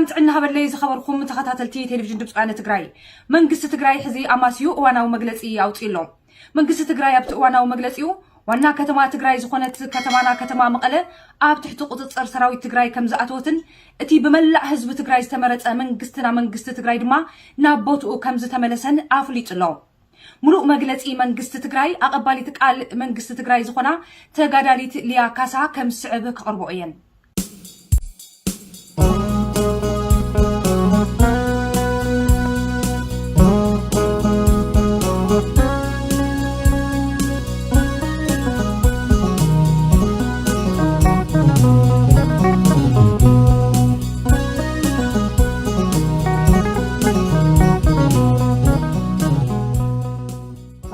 ጥዕና ሃበለይ ዝኸበርኩም ተኸታተልቲ ቴሌቪዥን ድምፂ ወያነ ትግራይ። መንግስቲ ትግራይ ሕዚ ኣማስዩ እዋናዊ መግለፂ ኣውፂኡ ኣሎ። መንግስቲ ትግራይ ኣብቲ እዋናዊ መግለፂኡ ዋና ከተማ ትግራይ ዝኾነት ከተማና ከተማ መቐለ ኣብ ትሕቲ ቁፅፅር ሰራዊት ትግራይ ከም ዝኣተወትን እቲ ብመላእ ህዝቢ ትግራይ ዝተመረፀ መንግስትና መንግስቲ ትግራይ ድማ ናብ ቦትኡ ከም ዝተመለሰን ኣፍሊጡ ኣሎ። ሙሉእ መግለፂ መንግስቲ ትግራይ ኣቐባሊት ቃል መንግስቲ ትግራይ ዝኾና ተጋዳሊት ሊያ ካሳ ከም ዝስዕብ ከቕርቦ እየን።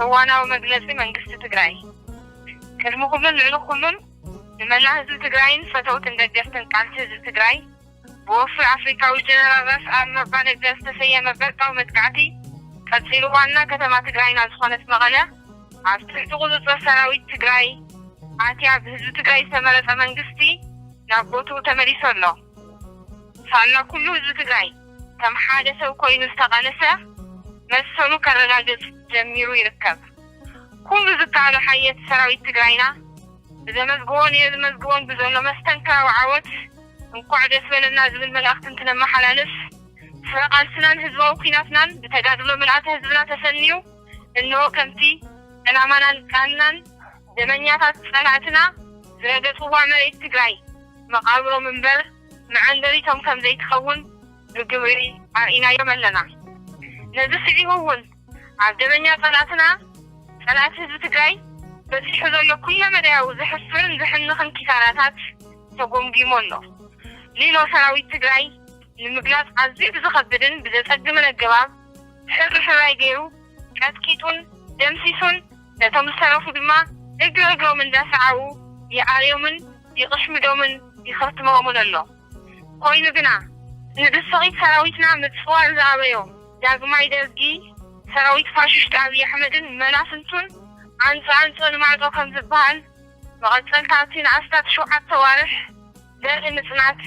እዋናዊ መግለፂ መንግስቲ ትግራይ። ቅድሚ ኩሉን ልዕሊ ኩሉን ንመላእ ህዝቢ ትግራይን ፈተውትን ደገፍትን ቃልሲ ህዝቢ ትግራይ ብወፍሪ ኣፍሪካዊ ጀነራል ራስ ኣሉላ ኣባ ነጋ ዝተሰየመ በርቃዊ መጥቃዕቲ ቀፂሉ ዋና ከተማ ትግራይና ዝኾነት መቐለ ኣብ ትሕቲ ቁፅፅር ሰራዊት ትግራይ ኣትያ ብህዝቢ ትግራይ ዝተመረፀ መንግስቲ ናብ ቦትኡ ተመሊሱ ኣሎ። ሳላ ኩሉ ህዝቢ ትግራይ ከም ሓደ ሰብ ኮይኑ ዝተቓለሰ መሰሉ ከረጋግፅ ጀሚሩ ይርከብ። ኩሉ ዝከኣሎ ሓየት ሰራዊት ትግራይና ብዘመዝግቦን የዝመዝግቦን ብዘሎ መስተንክራዊ ዓወት እንኳዕ ደስ በለና ዝብል መልእኽቲ እንትነመሓላልፍ፣ ስረ ቃልስናን ህዝባዊ ኲናትናን ብተጋድሎ ምልኣተ ህዝብና ተሰንዩ፣ እንሆ ከምቲ ዕላማናን ቃልናን ደመኛታት ጸላእትና ዝረገጽዋ መሬት ትግራይ መቓብሮም እምበር መዐንደሪቶም ከም ዘይትኸውን ብግብሪ ኣርኢናዮም ኣለና። ነዚ ስዒቡ እውን ኣብ ደመኛ ጸላእትና፣ ጸላእቲ ህዝቢ ትግራይ በጺሑ ዘሎ ኩለመዳያዊ ዘሕፍርን ዘሕንኽን ኪሳራታት ተጎምጒሙ ኣሎ። ሊሎ ሰራዊት ትግራይ ንምግላጽ ኣዝዩ ብዝኸብድን ብዘጸግምን ኣገባብ ሕርሕራይ ገይሩ ቀጥቂጡን ደምሲሱን ነቶም ዝተረፉ ድማ እግሪ እግሮም እንዳሰዓቡ ይኣርዮምን ይቕሽምዶምን ይኸትሞምን ኣሎ። ኮይኑ ግና ንድስቒት ሰራዊትና ምጽዋር ዝኣበዮ ዳግማይ ደርጊ ሰራዊት ፋሽስት ኣብይ ኣሕመድን መላፍንቱን ኣንጻ ኣንጾ ንማዕጾ ከም ዝበሃል መቐጸልታ ኣብቲ ንኣስታት ሸውዓተ ኣዋርሕ ዘርኢ ምጽናት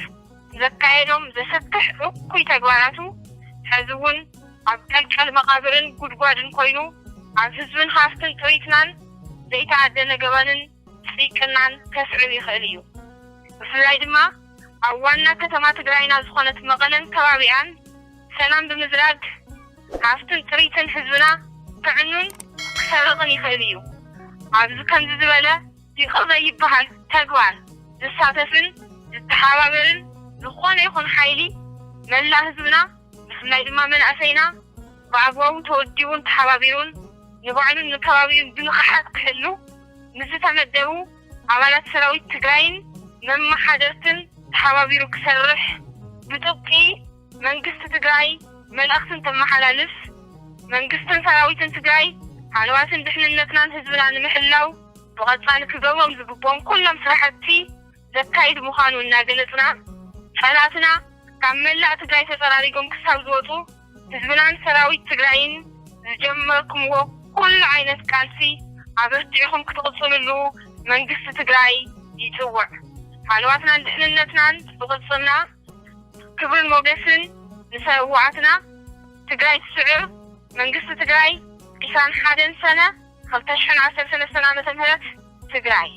ዘካየዶም ዘሰክሕ እኩይ ተግባራቱ ሕዚ እውን ኣብ ቀልቀል መቓብርን ጉድጓድን ኮይኑ ኣብ ህዝብን ሃፍትን ጥሪትናን ዘይተኣደነ ገበንን ስይቅናን ከስዕብ ይኽእል እዩ። ብፍላይ ድማ ኣብ ዋና ከተማ ትግራይና ዝኾነት መቐለን ከባቢኣን ሰላም ብምዝራግ ሃፍትን ጥሪትን ህዝብና ክዕኑን ክሰርቕን ይኽእል እዩ። ኣብዚ ከምዚ ዝበለ ይቕር ዘይበሃል ተግባር ዝሳተፍን ዝተሓባበርን ዝኾነ ይኹን ሓይሊ መላእ ህዝብና ብፍላይ ድማ መናእሰይና ብኣግባቡ ተወዲቡን ተሓባቢሩን ንባዕሉን ንከባቢኡን ብንቕሓት ክሕሉ ምስ ዝተመደቡ ኣባላት ሰራዊት ትግራይን መመሓደርትን ተሓባቢሩ ክሰርሕ ብጥብቂ መንግስቲ ትግራይ መልእኽቲ እንተመሓላልፍ፣ መንግስትን ሰራዊትን ትግራይ ሃለዋትን ድሕንነትናን ህዝብና ንምሕላው ብቐፃሊ ክገብሮም ዝግብኦም ኩሎም ስራሕቲ ዘካይድ ምዃኑ እናገለፅና፣ ፀላእትና ካብ መላእ ትግራይ ተፀራሪጎም ክሳብ ዝወፁ ህዝብናን ሰራዊት ትግራይን ዝጀመርኩምዎ ኩሉ ዓይነት ቃልሲ ኣበርቲዕኹም ክትቕፅልሉ መንግስቲ ትግራይ ይፅውዕ። ሃለዋትናን ድሕንነትናን ብቕፅልና ክብርን ሞገስን ንሰውኣትና። ትግራይ ትስዕር። መንግስቲ ትግራይ ዕስራን ሓደን ሰነ ክልተ ሽሕን ዓሰርተ ሰለስተን ዓመተ ምህረት ትግራይ።